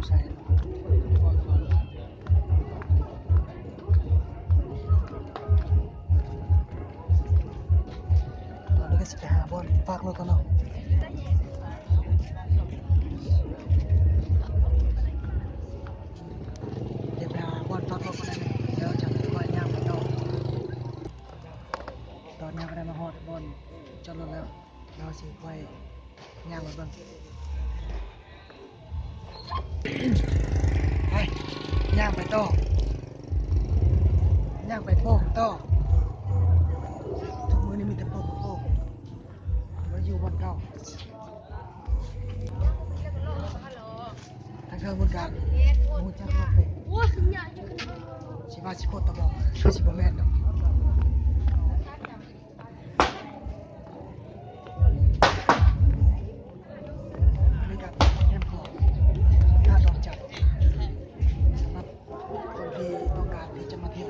ໃສ່ ຕອນນີ້ກໍຊິໄປຫາບ່ອນປາກລົດກ່ອນເນາະ. ດຽວໄປຫາບ່ອນປາກລົດກ່ອນ ແລ້ວຈະຄ່ອຍຍ່າງໄປຕໍ່. ຕອນນີ້ເຮົາກໍໄດ້ມາຮອດບ່ອນຈອດລົດແລ້ວ ເຮົາຊິຄ່ອຍຍ່າງໄປເບິ່ງ. ໄປ ຍ່າງໄປຕໍ່ ຍ່າງໄປໂປ້ງຕໍ່. ທຸກມື້ນີ້ມີແຕ່ໂປ້ງກັບໂປ້ງ ບໍ່ໄດ້ຢູ່ບ່ອນເກົ່າ. ທາງເທິງເພິ່ນກະຮູ້ຈັກເຮົາເປັນ ຊິວ່າຊິໂຄດຕະບອງ ຄືຊິບໍ່ແມ່ນດອກ. ອັນນີ້ກະແຄມຂອງທ່າດອງຈັນ ສຳລັບຄົນທີ່ຕ້ອງການທີ່ຈະມາທ່ຽວ.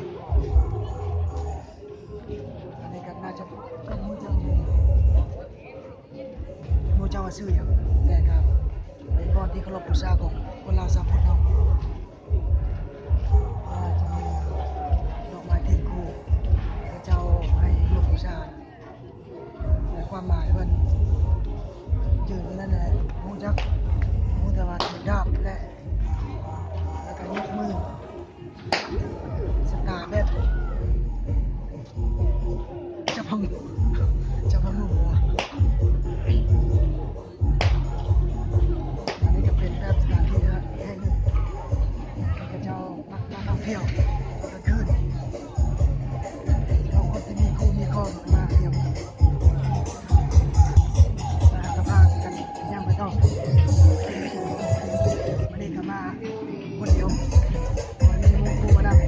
ອັນນີ້ກໍໜ້າຈະເປັນ ບໍ່ຮູ້ຈັກ ບໍ່ຮູ້ຈັກວ່າຊື່ຫຍັງ ແຕ່ກໍເປັນບ່ອນທີ່ເຄົາລົບບູຊາຂອງຄົນລາວຊາວພຸດເຮົາ. ອາ ຈະມີດອກໄມ້ທຽນຄູ່ ເຂົາເຈົ້າໃຫ້ເຮົາບູຊາ ແລະ ຄວາມໝາຍເພິ່ນ ຈື່ຢູ່ນັ້ນແຫຼະ ຮູ້ຈັກ ຮູ້ແຕ່ວ່າຖືດາບ ແລະ ແລ້ວກໍຍົກມື ສະຕາແບບ ຈັບພະງຸ ຈັບພະງຸຫົວ. ອັນນີ້ກໍເປັນແບບສະຖານທີ່ແຫ່ງໜຶ່ງ ເຂົາເຈົ້າມັກມາທ່ອງທ່ຽວກາງຄືນ ເພາະຄົນທີ່ມີຄູ່ມີຄອງມາທ່ຽວ ແລ້ວກໍພາກັນຍ່າງໄປຕໍ່. ມື້ນີ້ກໍມາ ຄົນດຽວ ບໍ່ມີໝູ່ຄູ່ມານຳ ແ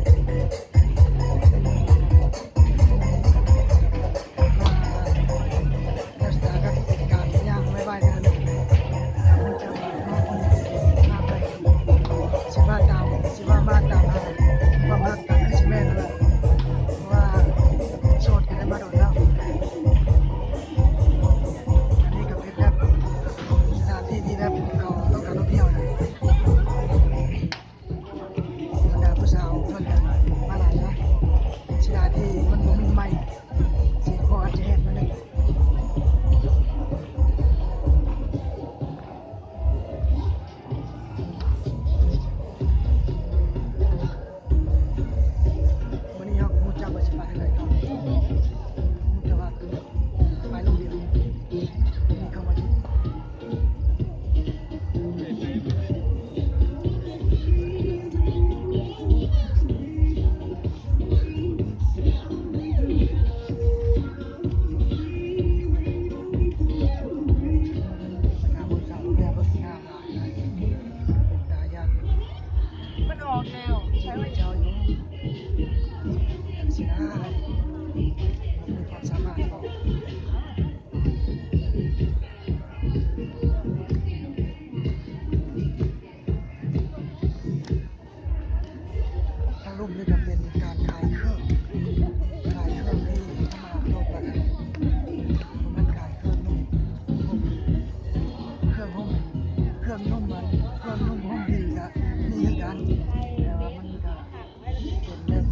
ລ້ວສະຖານການຍ່າງໄວໆນັ້ນ ຊິວ່າຕາມ ຊິວ່າມາຕາມຫາຄວາມຮັກກໍຄືຊິແມ່ນຫັ້ນແຫຼະ ເພາະວ່າໂສດກໍໄດ້ມາດົນແລ້ວ. ອັນນີ້ກໍເປັນແບບສະຖານທີ່ທີ່ແບບເຂົາຕ້ອງການທ່ອງທ່ຽວນະ. ບັນດາຜູ້ສາວເພິ່ນກໍມາຫຼາຍເນາະ ເສຍດາຍທີ່ມັນບໍ່ມີໄມ ສຽງກໍອາດຈະແຫບໜ້ອຍໜຶ່ງ. ມື້ນີ້ເຮົາກໍຮູ້ຈັກວ່າຊິໄປທາງໃດຕໍ່ ຮູ້ແຕ່ວ່າຄືໄປໂລດດຽວ ມີຄຳວ່າຢຸດ. ມັນອອກແລ້ວ ໃຊ້ໄວ້ເຈົ້າຢູ່ ເສຍດາຍ ມີຄວາມສາມາດພໍ. ທາງລຸ່ມນີ້ກໍເປັນການຂາຍເຄື່ອງ ຂາຍເຄື່ອງທີ່ມາໂລກລະ ມັນຂາຍເຄື່ອງນຸ່ງ ເຄື່ອງຫົ່ມ ເຄື່ອງນຸ່ງ ເຄື່ອງນຸ່ງຫົ່ມດີກໍມີຄືກັນ ແຕ່ວ່າມັນກໍ ເປັນແບບ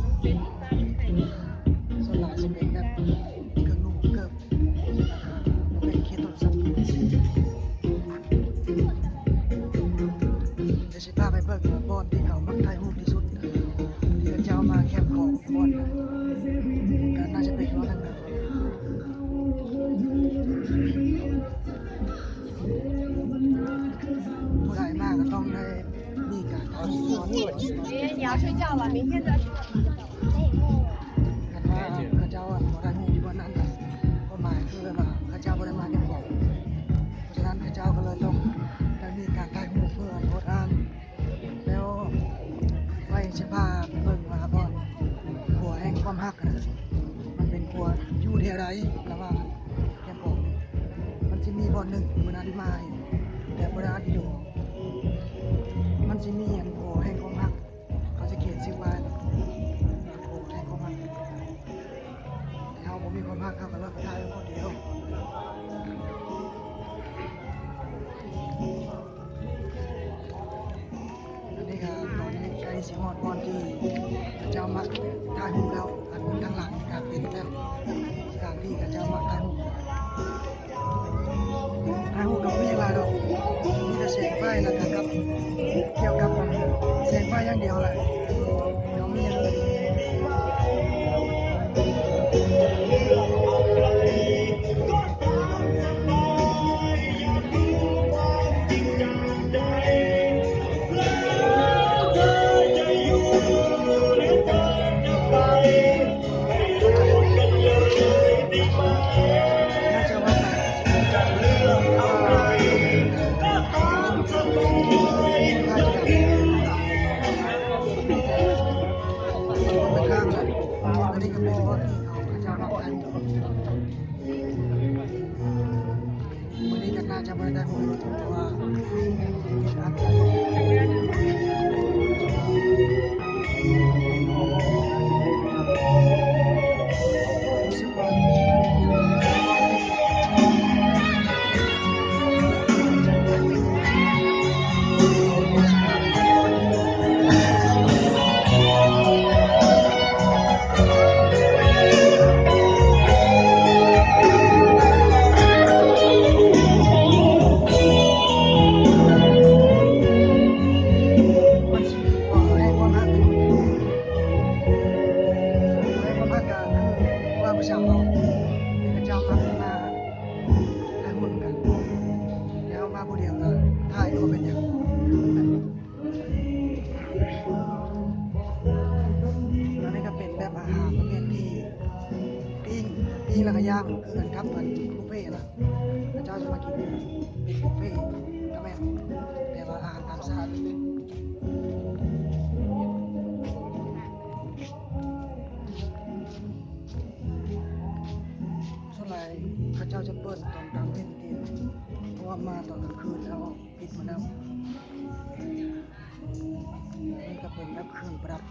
ສ່ວນຫຼາຍຊິເປັນແບບເຄື່ອງນຸ່ງເກີບ ແລ້ວກໍບໍ່ແມ່ນເຄສໂທລະສັບ. ດຽວຊິພາໄປເບິ່ງບ່ອນທີ່ເຂົາມັກຖ່າຍຮູບທີ່ສຸດ ທີ່ເຂົາເຈົ້າມາແຄມຂອງບ່ອນ ກໍໜ້າຈະເປັນບ່ອນນັ້ນນະ. ຜູ້ໃດມາກໍຕ້ອງໄດ້ ມີການຖ່າຍຮູບກ່ອນ 你要睡觉了，明天再说。ຄັນວ່າເຂົາເຈົ້າບໍ່ຖ່າຍຮູບຢູ່ບ່ອນນັ້ນ ຄວາມໝາຍຄືວ່າເຂົາເຈົ້າບໍ່ໄດ້ມາຮຽບຮ້ອຍ ເພາະສະນັ້ນເຂົາເຈົ້າກໍເລີຍຕ້ອງໄດ້ມີການຖ່າຍຮູບເພື່ອໂພສອ້າງ ແລ້ວໄວ້ຊິພາໄປເບິ່ງວ່າບ່ອນຂົວແຫ່ງຄວາມຮັກຫັ້ນນະ ມັນເປັນຂົວຢູ່ແຖວໃດ ລະຫວ່າງ ແຄມຂອງ ມັນຊິມີບ່ອນໜຶ່ງ ມື້ນັ້ນມາ ແຕ່ບໍ່ໄດ້ອັດວິດີໂອ ມັນຊິມີອັນ ຫໍແຫ່ງຄວາມຮັກ ເຂົາຈະຂຽນຊື່ວ່າ ຫໍແຫ່ງຄວາມຮັກ ແຕ່ເຮົາບໍ່ມີຄວາມຮັກ ເຮົາກໍເລີກໄປຖ່າຍຄົນດຽວ. ຊິຮອດບ່ອນທີ່ເຂົາເຈົ້າມັກຖ່າຍຮູບແລ້ວ, ອັນທາງຫຼັງນີ້ກະເປັນແບບສະຖານທີ່ເຂົາເຈົ້າມັກຖ່າຍຮູບ. ຖ່າຍຮູບກະບໍ່ມີຫຍັງຫຼາຍດອກ, ມີແຕ່ແສງໄຟ ແລ້ວກະກັບ ກ່ຽວກັບແສງໄຟຢ່າງດຽວແຫຼະ, ບໍ່ມີຫຍັງອື່ນ. ມື້ນີ້ກະໜ້າຈະບໍ່ໄດ້ຖ່າຍຮູບ ເພາະວ່າມັນຊິມີຄວາມໃຫ້ຄວາມຮັກ, ໃຫ້ຄວາມຮັກກະຄືວ່າຜູ້ສາວເຮົາ ເຂົາເຈົ້າມັກມາຖ່າຍຮູບນຳກັນ, ແລ້ວມາຜູ້ດຽວກະຖ່າຍກະບໍ່ເປັນຫຍັງ. ອັນນີ້ກະເປັນແບບອາຫານປະເພດທີ່ປີ້ງ, ປີ້ງແລ້ວກະຍ່າງ ຄືກັນກັບອັນບຸບເຟຫັ້ນນະ, ເຂົາເຈົ້າຈະມາກິນເປັນບຸບເຟກະແມ່ນ ແຕ່ວ່າອາຫານຕາມສາດ. ສ່ວນຫຼາຍເຂົາເຈົ້າຈະເປີດຕອນກາງເວັນຕິ ເພາະວ່າມາຕອນກາງຄືນແລ້ວ ປິດໝົດແລ້ວ. ນີ້ກະເປັນແບບເຄື່ອງປະດັບ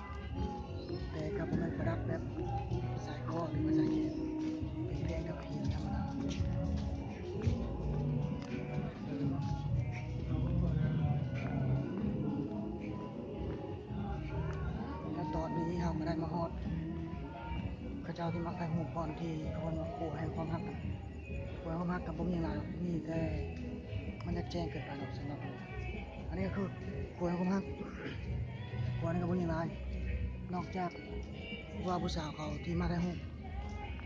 ແຕ່ກະບໍ່ແມ່ນປະດັບແບບສາຍຄໍ ຫຼືວ່າສາຍແຂນ, ເປັນພຽງແຕ່ຫີນທຳມະດາ. ແລະຕອນນີ້ເຮົາກະໄດ້ມາຮອດ ເຂົາເຈົ້າທີ່ມັກຖ່າຍຮູບບ່ອນທີ່ເຂົາເອີ້ນວ່າຄົວແຫ່ງຄວາມຮັກ. ຄົວແຫ່ງຄວາມຮັກກະບໍ່ມີຫຍັງຫຼາຍດອກ, ມີແຕ່ມັນຢາກແຈ້ງເກີນໄປເນາະ. ສຳລັບອັນນີ້ກະຄືຄົວແຫ່ງຄວາມຮັກ, ຄົວນີ້ກະບໍ່ມີຫຍັງຫຼາຍ ນອກຈາກຜູ້ບ່າວຜູ້ສາວເຂົາທີ່ມາຖ່າຍຮູບ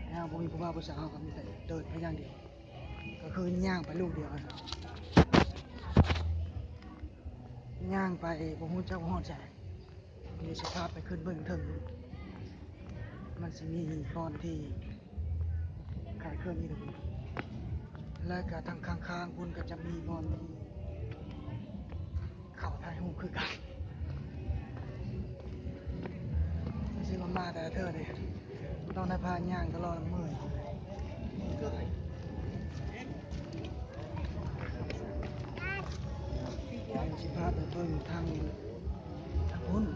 ແລ້ວ. ບໍ່ມີຜູ້ບ່າວຜູ້ສາວ ເຮົາກະມີແຕ່ເດີນໄປຢ່າງດຽວ, ກະຄືຍ່າງໄປລູກດຽວຫັ້ນ, ຍ່າງໄປບໍ່ຮູ້ຈັກວ່າຮອດໃສ. ດຽວຊິພາໄປຂຶ້ນເບິ່ງເທິງ, ມັນຊິມີບ່ອນທີ່ຄ້າຍເຄື່ອງອີກ ແລະກະທາງຂ້າງໆພຸ້ນກະຈະມີບ່ອນທີ່ເຂົາຖ່າຍຮູບຄືກັນ. ຊິວ່າມາແຕ່ລະເທື່ອນີ້ ຕ້ອງໄດ້ພາຍ່າງຕະຫຼອດ ເມື່ອຍ. ຊິພາໄປເບິ່ງທາງ ທາງພຸ້ນ ທ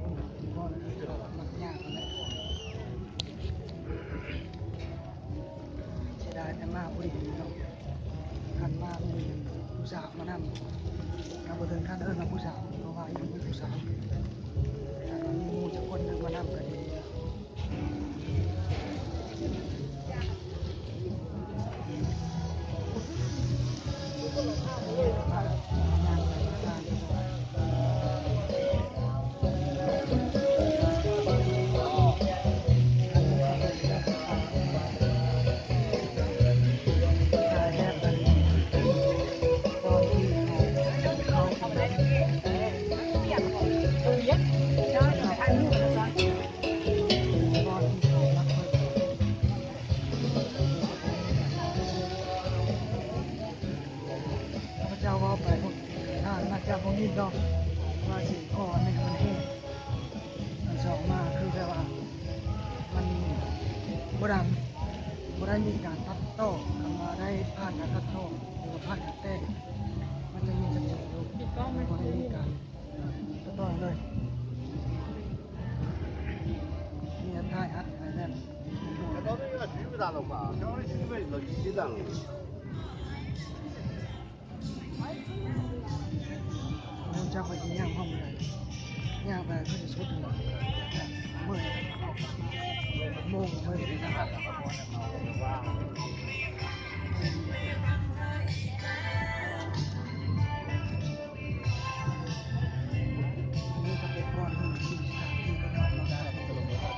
າງພຸ້ນ ບ່ອນທີ່ເຂົາມັກຍ່າງຫັ້ນແຫຼະ. ເສຍດາຍແຕ່ມາບໍ່ໄດ້ເນາະ, ຄັນມາມີຜູ້ສາວມານຳ ກະບໍ່ເຖິງຂັ້ນເອີ້ນວ່າຜູ້ສາວ ເພາະວ່າຍັງບໍ່ມີຜູ້ສາວ, ຖ້າມີໝູ່ຈັກຄົນໜຶ່ງມານຳກະດີ. ຂ້າພະເຈົ້າເວົ້າໄປ ທ່ານມັກຈະບໍ່ຍິນດອກວ່າສຽງຂໍອັນໜຶ່ງມັນແຮງ, ອັນສອງມາຄືແບບວ່າມັນບໍ່ດັງ, ບໍ່ໄດ້ມີການຕັດຕໍ່. ຄັນວ່າໄດ້ຜ່ານການຕັດຕໍ່ ຫຼືວ່າຜ່ານການແຕ່ງ ມັນຈະຍິນຊັດເຈນຢູ່, ບໍ່ໄດ້ມີການ ຕໍ່ເລີຍ ມີອັນທ້າຍອັດອັນນັ້ນ. ຮູ້ຈັກວ່າຊິຍ່າງພ້ອມໃດ. ຍ່າງໄປຄືຊິສຸດແລ້ວ ເມື່ອຍ ໂມງ ເມື່ອຍ ອັນນີ້ກໍເປັນບ່ອນໜຶ່ງທີ່ ທີ່ໄປນອນນຳກັນ ເປັນຫຍັງ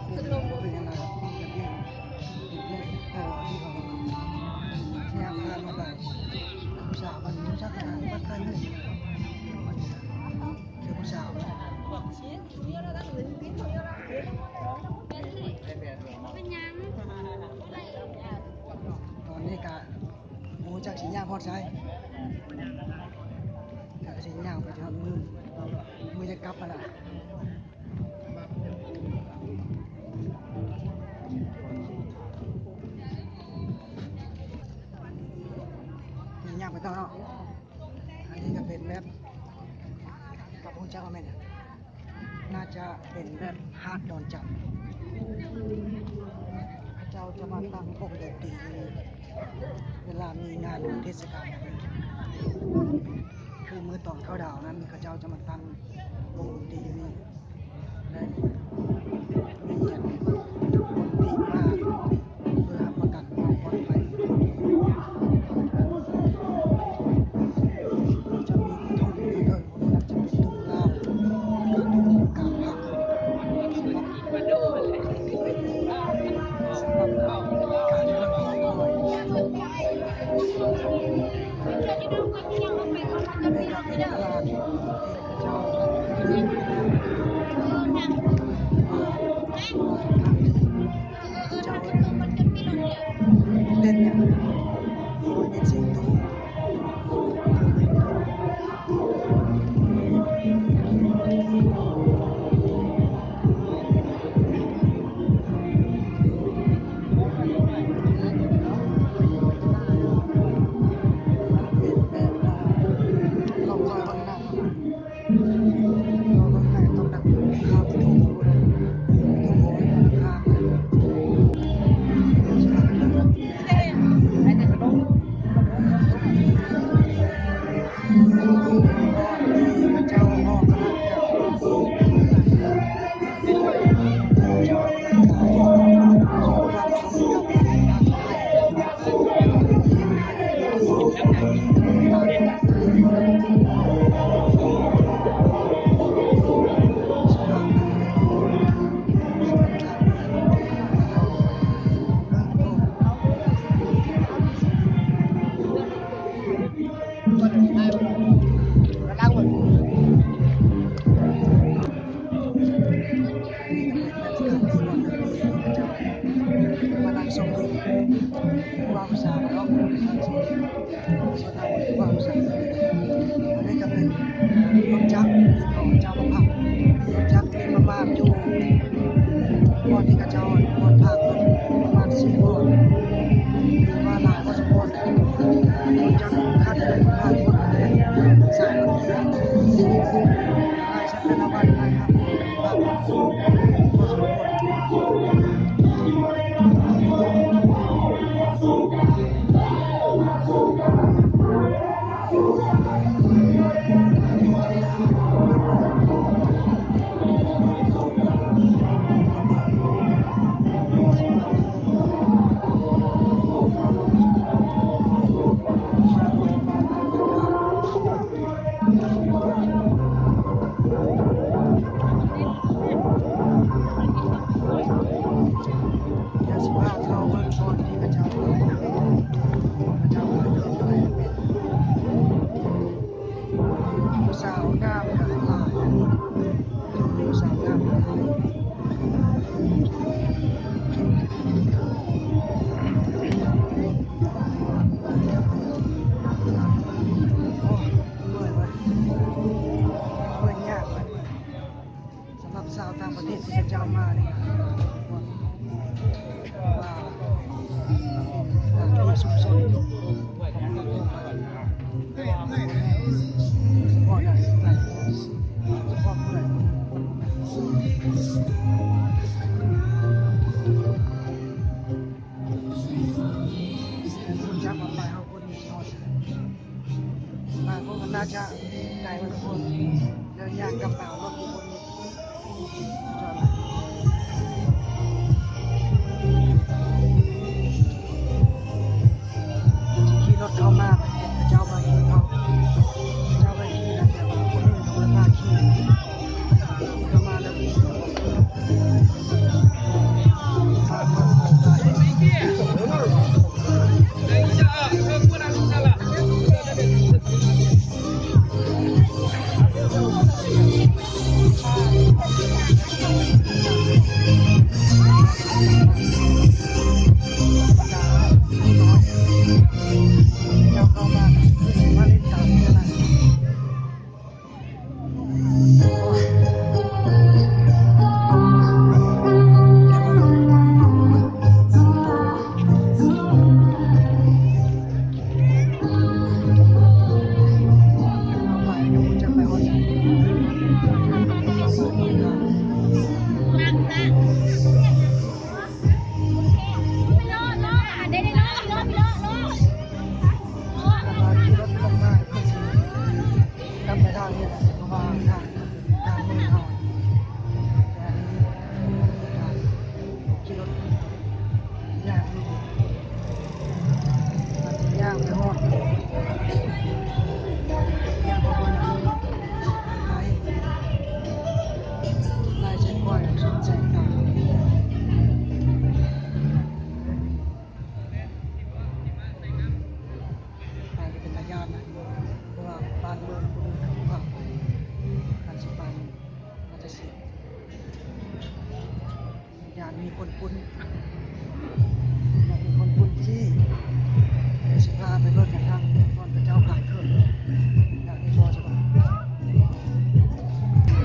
ນະ ເປັນຫຍັງ ເປັນຫຍັງ ເອີ ທີ່ເຮົາຍ່າງຜ່ານມາໄດ້ ຜູ້ສາວມັນຮູ້ຈັກກັນ ມັນເຄີຍເຫັນ ຄືຜູ້ສາວເນາະ ເປັນຫຍັງ ຕອນນີ້ກະບໍ່ຮູ້ຈັກຊິຍ່າງຮອດໃສ ກະຊິຍ່າງໄປຈົນຮອດມື້ ມື້ຈະກັບຫັ້ນລະ ຍ່າງໄປຕໍ່ເນາະ. ອັນນີ້ກະເປັນແບບ ກະບໍ່ຮູ້ຈັກວ່າແມ່ນຫຍັງ ໜ້າຈະເປັນແບບຫາດດອນຈັນ ເຂົາເຈົ້າຈະມາຕັ້ງວົງດົນຕີຢູ່ນີ້ ເວລາມີງານເທດສະການ ຄືມື້ຕອນເຂົ້າດາວນັ້ນ ເຂົາເຈົ້າຈະມາຕັ້ງວົງດົນຕີຢູ່ນີ້. ແລະ ມີອັນ ຄົນທີ່ມາເພື່ອຮັບປະກັນຄວາມປອດໄພ ຈະມີທຸງ ເອີ້ນວ່າຈະມີທຸງລາວ ທຸງການພັກ ສຳລັບການພັກຜ່ອນ ໃນການເປັນຕະຫຼາດ ເປັນຫຍັງ ເປັນສິ່ງທີ່ ມານັ່ງຊົມຜູ້ບ່າວຜູ້ສາວເນາະ ສ່ວນເຮົາຜູ້ບ່າວຜູ້ສາວ ອັນນີ້ກະເປັນລົດຈັກ ເຂົາເຈົ້າມາພັກ ລົດຈັກ ມີປະມານຢູ່ ບ່ອນທີ່ເຂົາເຈົ້ານອນພັກ ປະມານສີ່ບ່ອນ ຖືວ່າຫຼາຍພໍສົມຄວນ ລົດຈັກຄັນໜຶ່ງຫຼາຍຄົນ ສາຍລົດເມ ສາວງາມຫຼາຍ ສາວງາມຫຼາຍ ໂອ້ຍ ເມື່ອຍເວີ້ຍ ເມື່ອຍຍາກເວີ້ຍ. ສຳລັບຊາວຕ່າງປະເທດທີ່ເຂົາເຈົ້າມານີ້ ວ່າ ວ່າ ວ່າທີ່ຊຸມຊົນ ສະເພາະ ສະເພາະຜູ້ໃດ ຈັກວ່າໄປເຮົາ ບາງຄົນກໍໜ້າ ຈະໄກເບິດທຸກຄົນ ເດີນທາງກັບເອົາລົດທຸກຄົນ ຂີ່ລົດເຂົ້າມາ ເຂົາເຈົ້າມາຂີ່ເຂົາ ເຈົ້າໄປຂີ່ນະ ແຕ່ວ່າຄົນອື່ນເຂົາບໍ່ໄດ້ພາຂີ່ ເຂົ້າມາແລ້ວ ໄປເປັນຕາຢ້ານນະ ເພາະວ່າບ້ານເມືອງຜູ້ອື່ນເຂົາກໍພາໄປ ຄັນຊິໄປອາດຈະເສຍ ຢ້ານມີຄົນປຸ້ນ.